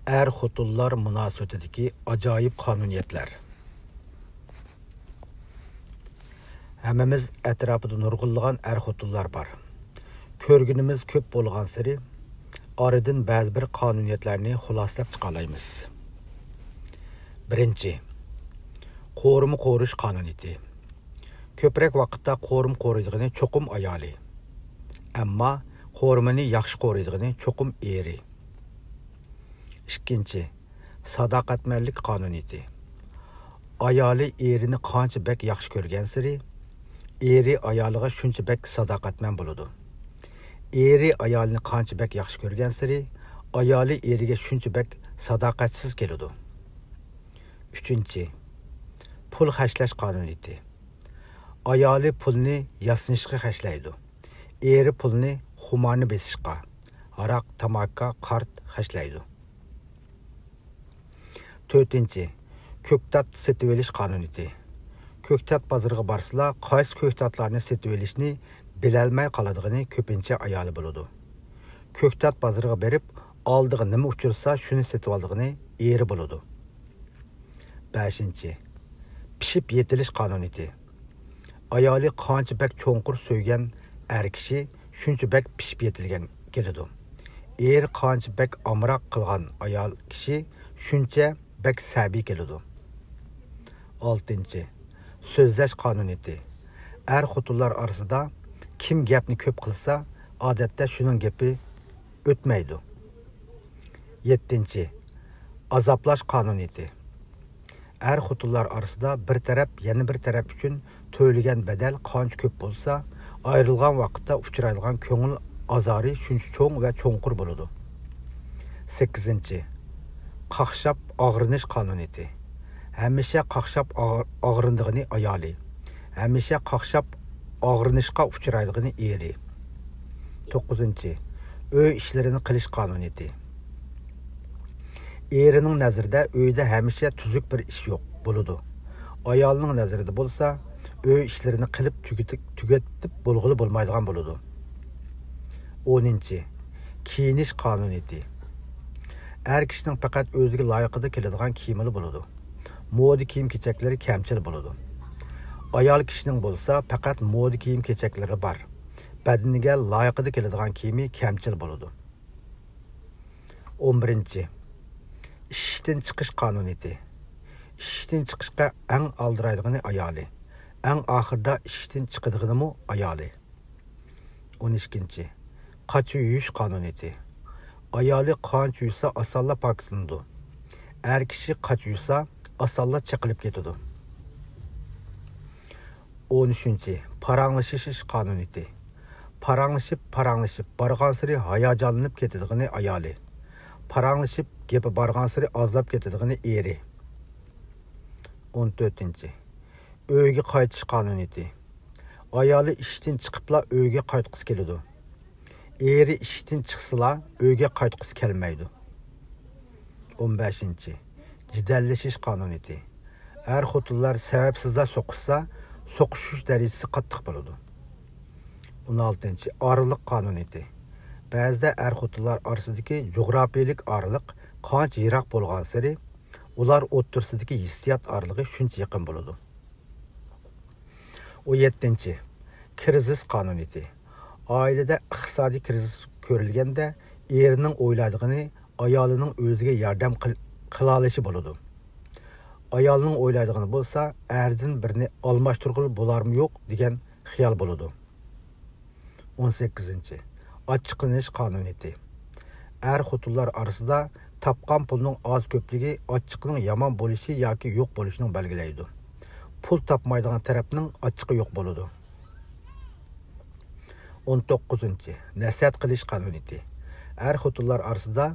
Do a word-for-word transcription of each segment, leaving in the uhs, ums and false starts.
ئەر-خوتۇنلار مۇناسىۋىتىدىكى ئاجايىپ قانۇنىيەتلەر. ھەممىمىز ئەتراپىدا نۇرغۇنلىغان ئەر-خوتۇنلار بار. كۆرگىنىمىز كۆپ بولغانسېرى، ئارىدىن بەزى بىر قانۇنىيەتلەرنى خۇلاسىلەپ چىقالايمىز. بىرىنچى، قورۇما قورۇش قانۇنىيىتى. كۆپرەك ۋاقىتتا قورۇما قورايدىغىنى چوقۇم ئايالى. ئەمما قورۇمىنى ياخشى قورايدىغىنى چوقۇم ئېرى. ئىككىنچى، ساداقەتمەنلىك قانۇنىيىتى. ئايالى ئېرىنى قانچە بەك ياخشى كۆرگەنسېرى، ئېرى ئايالىغا شۇنچە بەك ساداقەتمەن بولىدۇ. ئېرى ئايالىنى قانچە بەك ياخشى كۆرگەنسېرى، ئايالى ئېرىگە شۇنچە بەك ساداقەتسىز كېلىدۇ. ئۈچىنچى، پۇل خەجلەش قانۇنىيىتى. ئايالى پۇلنى ياسىنىشقا خەجلەيدۇ. ئېرى پۇلنى خۇمارنى بېسىشقا، ھاراق، تاماكا، قارت خەجلەيدۇ. تۆتىنچى، كۆكتات سېتىۋېلىش قانۇنىيىتى. كۆكتات بازىرىغا بارسىلا، قايسى كۆكتاتلارنى سېتىۋېلىشنى بىلەلمەي قالىدىغىنى كۆپىنچە ئايالى بولىدۇ. كۆكتات بازىرىغا بېرىپ، ئالدىغا نېمە ئۇچرىسا، شۇنى سېتىۋالىدىغىنى ئېرى بولىدۇ. بەشىنچى، پىشىپ يېتىلىش قانۇنىيىتى. ئايالى قانچە بەك چوڭقۇر سۆيگەن ئەر كىشى شۇنچە بەك پىشىپ يېتىلگەن كېلىدۇ. ئېرى قانچە بەك ئامراق قىلغان ئايال كىشى شۇنچە بەك سەبىي كېلىدۇ. ئالتىنچى، سۆزلەش قانۇنىيىتى. ئەر-خوتۇنلار ئارىسىدا كىم گەپنى كۆپ قىلسا، ئادەتتە شۇنىڭ گېپى ئۆتمەيدۇ. يەتتىنچى، ئازابلاش قانۇنىيىتى. ئەر-خوتۇنلار ئارىسىدا بىر تەرەپ يەنە بىر تەرەپ ئۈچۈن تۆلىگەن بەدەل قانچە كۆپ بولسا، ئايرىلغان ۋاقىتتا ئۇچرايدىغان كۆڭۈل ئازارى شۇنچە چوڭ ۋە چوڭقۇر بولىدۇ. سەككىزىنچى، قاقشاپ ئاغرىنىش قانۇنىيىتى. ھەمىشە قاقشاپ ئاغ-، ئاغرىنىدىغىنى ئايالى، ھەمىشە قاقشاپ ئاغرىنىشقا ئۇچرايدىغىنى ئېرى. توققۇزىنچى، ئۆي ئىشلىرىنى قىلىش قانۇنىيىتى. ئېرىنىڭ نەزىرىدە ئۆيدە ھەمىشە تۈزۈك بىر ئىش يوق بولىدۇ. ئايالنىڭ نەزىرىدە بولسا، ئۆي ئىشلىرىنى قىلىپ تۈگىتىپ، تۈگەتتىپ بولغىلى بولمايدىغان بولىدۇ. ئونىنچى، كىيىنىش قانۇنىيىتى. ئەر كىشىنىڭ پەقەت ئۆزىگە لايىقىدا كېلىدىغان كىيىمىلا بولىدۇ. مودا كىيىم-كېچەكلىرى كەمچىل بولىدۇ. ئايال كىشىنىڭ بولسا پەقەت مودا كىيىم-كېچەكلىرى بار. بەدىنىگە لايىقىدا كېلىدىغان كىيىمى كەمچىل بولىدۇ. ئون بىرىنچى، ئىشىكتىن چىقىش قانۇنىيىتى. ئىشىكتىن چىقىشقا ئەڭ ئالدىرايدىغىنى ئايالى. ئەڭ ئاخىرىدا ئىشىكتىن چىقىدىغىنىمۇ ئايالى. ئون ئىككىنچى، قاچا يۇيۇش قانۇنىيىتى. ئايالى قانچە يۇسا ئاسانلا پاكىزلىنىدۇ. ئەر كىشى قاچا يۇسا ئاسانلا چېقىلىپ كېتىدۇ. ئون ئۈچىنچى، پاراڭلىشىش قانۇنىيىتى. پاراڭلىشىپ، پاراڭلىشىپ بارغانسېرى ھاياجانلىنىپ كېتىدىغىنى ئايالى. پاراڭلىشىپ گېپى بارغانسېرى ئازلاپ كېتىدىغىنى ئېرى. ئون تۆتىنچى، ئۆيگە قايتىش قانۇنىيىتى. ئايالى ئىشتىن چىقىپلا ئۆيگە قايتقۇسى كېلىدۇ. ئېرى ئىشتىن چىقسىلا ئۆيگە قايتقۇسى كەلمەيدۇ. ئون بەشىنچى، جېدەللىشىش قانۇنىيىتى. ئەر-خوتۇنلار سەۋەبسىزلا سوقۇشسا، سوقۇشۇش دەرىجىسى قاتتىق بولىدۇ. ئون ئالتىنچى، ئارىلىق قانۇنىيىتى. بەزىدە ئەر-خوتۇنلار ئارىسىدىكى جۇغراپىيەلىك ئارىلىق قانچە يىراق بولغانسېرى، ئۇلار ئوتتۇرىسىدىكى ھېسسىيات ئارىلىقى شۇنچە يېقىن بولىدۇ. ئون يەتتىنچى، كىرىزىس قانۇنىيىتى. ئائىلىدە ئىقتىسادىي كىرىزىس كۆرۈلگەندە، ئېرىنىڭ ئويلايدىغىنى ئايالىنىڭ ئۆزىگە ياردەم قىل-، قىلالىشى بولىدۇ. ئايالنىڭ ئويلايدىغىنى بولسا، ئەردىن بىرنى ئالماشتۇرغىلى بولارمۇ يوق دېگەن خىيال بولىدۇ. ئون سەككىزىنچى، ئاچچىقلىنىش قانۇنىيىتى. ئەر-خوتۇنلار ئارىسىدا تاپقان پۇلنىڭ ئاز-كۆپلۈكى ئاچچىقنىڭ يامان بولۇشى ياكى يوق بولۇشىنى بەلگىلەيدۇ. پۇل تاپمايدىغان تەرەپنىڭ ئاچچىقى يوق بولىدۇ. ئون توققۇزىنچى، نەسىھەت قىلىش قانۇنىيىتى. ئەر-خوتۇنلار ئارىسىدا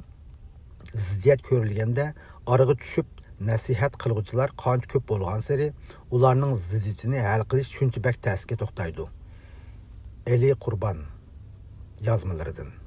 زىددىيەت كۆرۈلگەندە، ئارىغا چۈشۈپ نەسىھەت قىلغۇچىلار قانچە كۆپ بولغانسېرى، ئۇلارنىڭ زىددىيىتىنى ھەل قىلىش شۇنچە بەك تەسكە توختايدۇ. ئەلى قۇربان يازمىلىرىدىن.